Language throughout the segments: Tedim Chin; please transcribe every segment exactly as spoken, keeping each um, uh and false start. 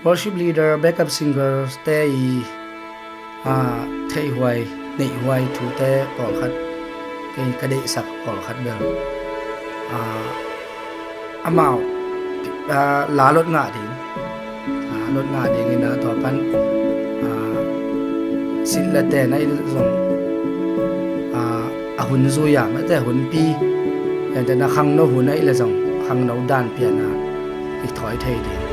Worship leader, backup singer te i, a, theihhuai, neihhuai thute pawlkhat, kei ka deihsak pawlkhat bel, a, amau, a, la lot ngah ding, la lot ngah ding ina tua pan, a, sin le te na i zong, a, a hun zui a, mate hun pi, ente na khangno hun a i le zong, khangno dan pian a, i thawi thei ding.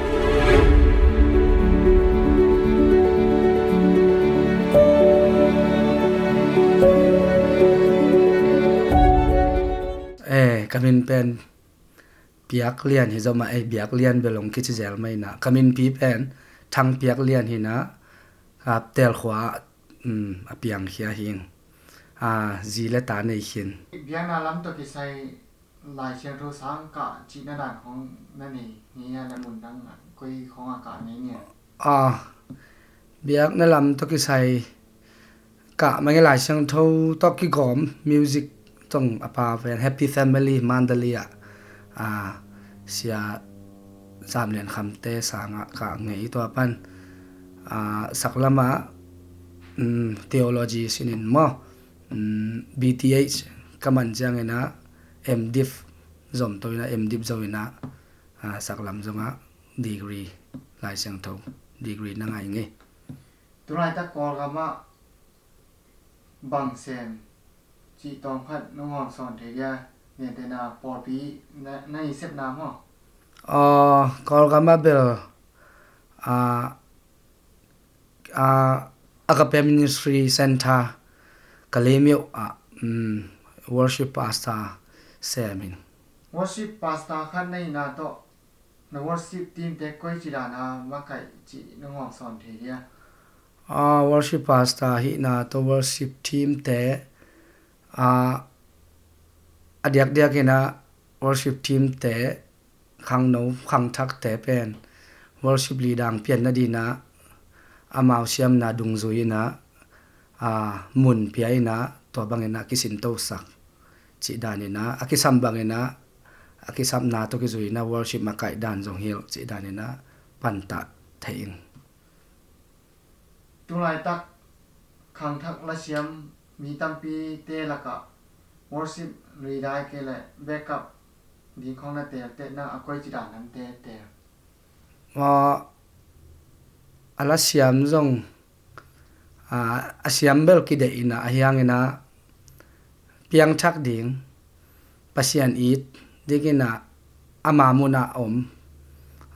Eh, ka min pen Piak Lian hi zomah, eh, Biak Lian belong kici zel mai na. Ka minpi pen Thang Piak Lian hi na, a, Telkhua, um, a piangkhia hi. A, zi le ta nei khin. Biakna lam tawh kisai Lai Siangtho sang kah cihna dan khong na nei ngei a le mun dang a koi khong a kah ngei ngei a? A, biakna lam tawh kisai kah mah ngei Lai Siangtho tawh kigawm music tong a pa pen Happy Family Mandalay ah, a, sia Zam Lian Kham te sang ah kah ngei tua pan, a, saklam ah, um, theology sinin maw, um, B T H ka man ciang ina M.Div zom to ina M.Div zo ina, a, saklam zong ah degree, Lai Siangtho degree na ngah ngei. Tulaitak Kawlgam ah bang sem cih tawm khat nong hawm sawn thei dia, gentehna pawlpi na, na i sepna maw? A, Kawlgam ah bel, a, a, Agape Ministry Center Kalaymyo ah, um, worship pastor sem in. Worship pastor khat na hihna tawh na worship team te koi ci dan a makaih cih nong hawm sawn thei dia? A, worship pastor hihna tawh worship team te, a, a diakdiak ina worship team te, khangno, khangthak te pen worship leader pian na dina, amau siamna dungzui ina, a, mun pia ina, tua bang ina kisintosak cih dan ina, a kisam bang ina, a kisapna tawh kizui ina worship makaih dan zong hilh cih dan ina pantah thei in. Tulaitak khangthak lasiam mi tampi te lakah worship leader kei le backup ding khong na tel te na a koi ci dan lam te tel? A, a lasiam zong, a, a siam bel kideih ina, a hiang ina piangthak ding, Pasian it ding ina ama mun ah om,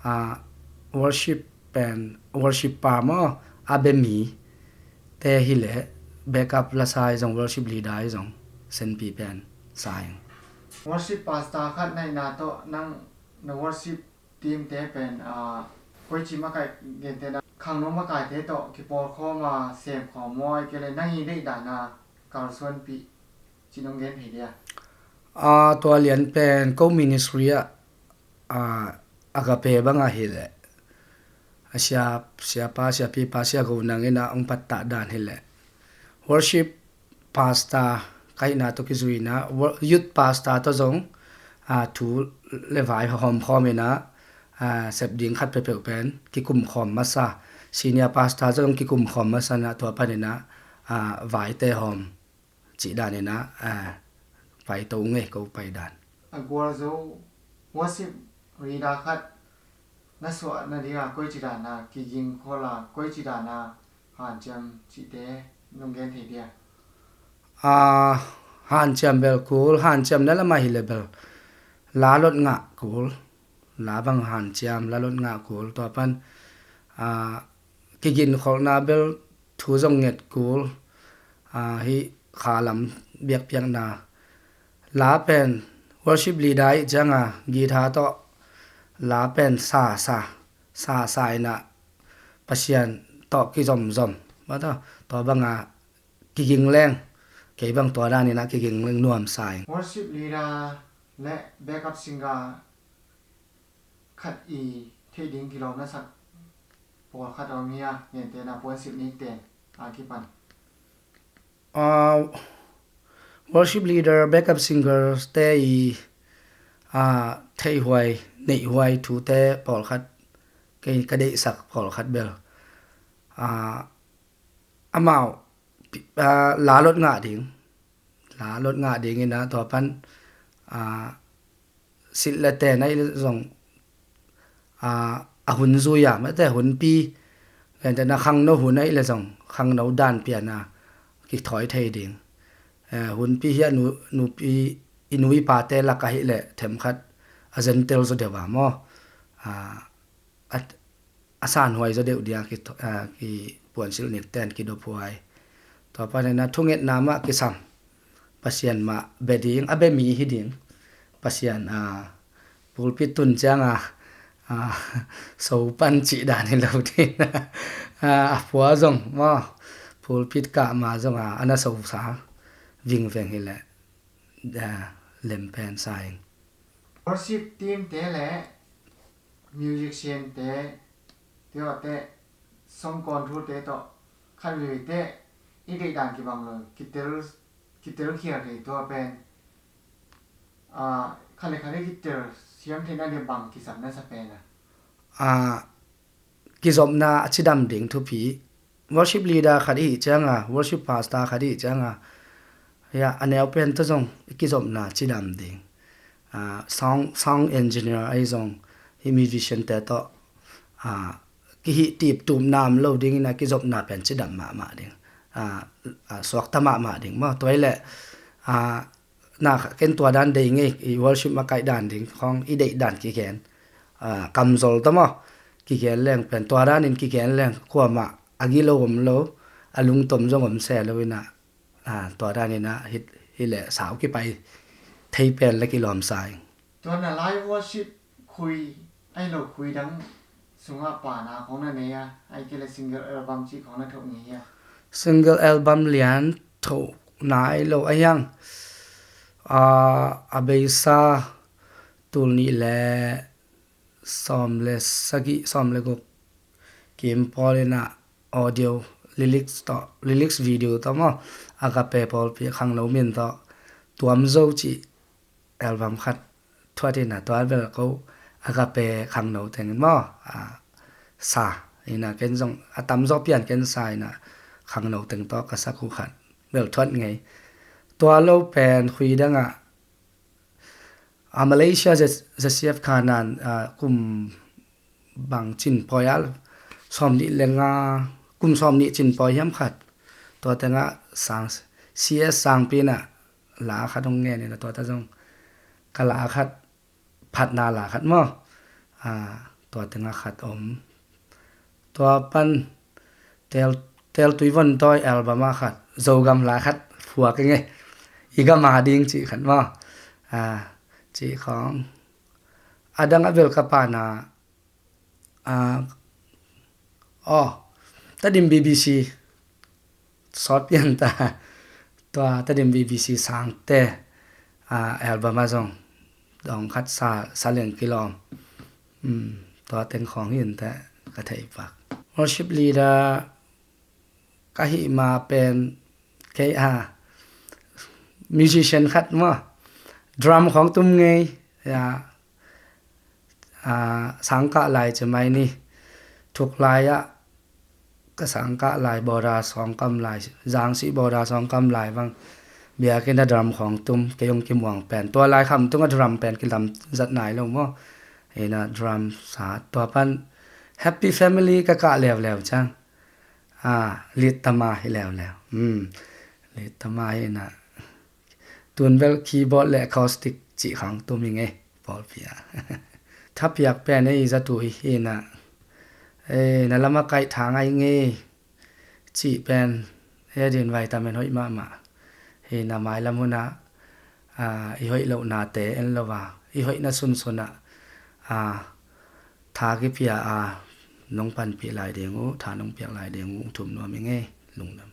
a, worship pen, worship pa maw, a be mi te hi le backup lasa i zong, worship leader i zong, senpi pen sa ing. Worship pastor khat na hihna tawh nang na worship team te pen, a, koici makaih, gentehna khangno makaih te tawh kipawlkhawm a semkhawm maw, ai kei le nang i deih dan a kalsuanpih ci nong gen thei dia? A, tua lian pen ko ministry ah, a, Agape bang ah hi le, a, sia, siapa, siapipa, sia go nang ina ong pattah dan hi le, worship pastor ka hihna tawh kizui ina, wo-, youth pastor tawh zong, a, thu le vai hawm khawm ina, a, sep ding khat peuhpeuh pen kikum khawm masa, senior pastor tawh zong kikum khawm masa na, tua pan ina, a, vaite hawm cih dan ina, a, pai to ngei ko pai dan. A gualzo worship leader khat na suah nading a koici dan a kiging khol a, koici dan a hanciam cihte nong gen thei dia? A, hanciam bel kul, hanciam na lamah hi le bel la lot ngah kul, la bang hanciam, la lot ngah kul, tua pan, a, kiginkholhna bel thu zong nget kul, a, hih kha lam biakpiakna. La pen worship leader ih cianga guitar tawh la pen sa sa, sa sa ina Pasian tawh kizomzom. Mataw, tua banga kiging leng, kei bang tua dan ina kiging leng nuam sa ing. Worship leader le backup singer khat i theih ding kilawm na sak pawlkhat a om hi a, gentehna puansilh nikten a kipan. Ah, worship leader, backup singer te i, ah, theihhuai, neihhuai thute pawlkhat kei ka deihsak pawlkhat bel, ah, amau, ah, la lot ngah ding, la lot ngah ding ina, tua pan, ah, silh le ten ahi le zong, ah, a hun zui a, mate hunpi, gentehna khangno hun ahi le zong khangno dan piana kithawi thei ding. Eh, hunpi hi a nu, nupi, i nu i pate lak ahi le themkhat a zentel zaw deuh a maw? Ah, a, a sanhuai zaw deuh dia ki, ah, kipuansilh nik ten kidophuai. Tua panin a thungetna mah kisam, Pasian mah be ding, a be mi hi ding. Pasian, ah, pulpit tun cianga, ah, so pan cih dan hi lo ding. Ah, a pua zong maw, pulpit kah ma zong a, a na so sa vingveng hi le, ah, lem pen sa ing. Worship team te le musician te, te aw te, songkawn thu te tawh khat vei te i deih dan kibang lo, kitel, kitel khial thei tua pen, ah, khat le khat i kitel siam theihna dia bang kisam na sa pen a? Ah, kizopna a cidam ding thupi. Worship leader khat i hih cianga, worship pastor khat i hih cianga, ya, a neu pen tawh zong i kizopna cidam ding. Ah, sound, sound engineer ahi zong, hih musician te tawh, ah, kihih tip tup nam lo ding ina kizopna pen cidam mahmah ding. Ah, ah, suakta mahmah ding maw. Tua hi le, ah, na kha ken tua dan dei ngei, i worship makaih dan ding khawng i deih dan kigen, ah, kamzol ta maw? Kigen leng pen tua dan in kigen leng kuamah a gilo om lo, a lungtom zong om se lo ina, ah, tua dan ina hi, hi le sau kipai thei pen le kilawm sa ing. Tua na live worship khui, ai lo khui dang sungah pana khawng na nei a, ai kei le single album cih khawng na thoh ngei hia? Single album lian thoh nai lo a hiang. Ah, a beisa tul nih le sawm le sagih, sawm le guk kim pawl ina audio lyrics tawh, lyrics video tawh maw, Agape pawlpi khangno min tawh Tuam Zo cih album khat thuat ina, tua bel ko Agape khangno teng in maw, ah, sa ina ken zong a tamzaw pian ken sa ina khangno teng tawh ka sak uh khat bel thuat ngei. Tua lo pen khui dangah, ah, Malaysia Z-, Z C F Kanan, ah, kum bang cin pawi al, sawm nih le nga, kum sawm nih cin pawi hiam khat. Tua tengah sang, C S Sangpi na la khat hong ngen ina, tua ta zong ka la khat, phatna la khat maw? Ah, tua tengah khat om. Tua pan tel, Tel Tui Von Tawi album ah khat, Zogam la khat phuak ing e. I gam a ding cih khat maw? Ah, cih khawng. A dang a bel ka pana, ah, aw, Tedim B B C sawt pian ta. Tua Tedim B B C Sangte, ah, album ah zong dawng khat sa, sa leng kilawm. Um, tua teng khawng hi inteh ka theih pak. Worship leader ka hih ma pen kei a musician khat maw, drum khawng tum ngei, ya, ah, sangkah lai ci mai ni, thuk lai ah ka sangkah lai, Bawra sawngkam lai, Zangsi Bawra sawngkam lai bang biakinn a drum khawng tum, kei hong kimuang pen tua lai Khamtung a drum pen kilam zat nai lo maw. Ina drum sa, tua pan Happy Family ka kah leuleu ciang, ah, lead tama hi leuleu. Hmm. Lead tama hi ina, tun bel keyboard le acoustic cih khawng tum ing e, pawlpi ah. Thapiak pen ei zatu hi ina, ei, na lama kaih tha ngai ngei cih pen ei a din vitamin hoih mahmah. Hi na mailam hunah, ah, i hoih lohnate en lo a, i hoihna sunsunah, ah, tha kipia a nong panpih lai ding uh, tha nong piak lai ding uh, thum nuam ing e, lungdam.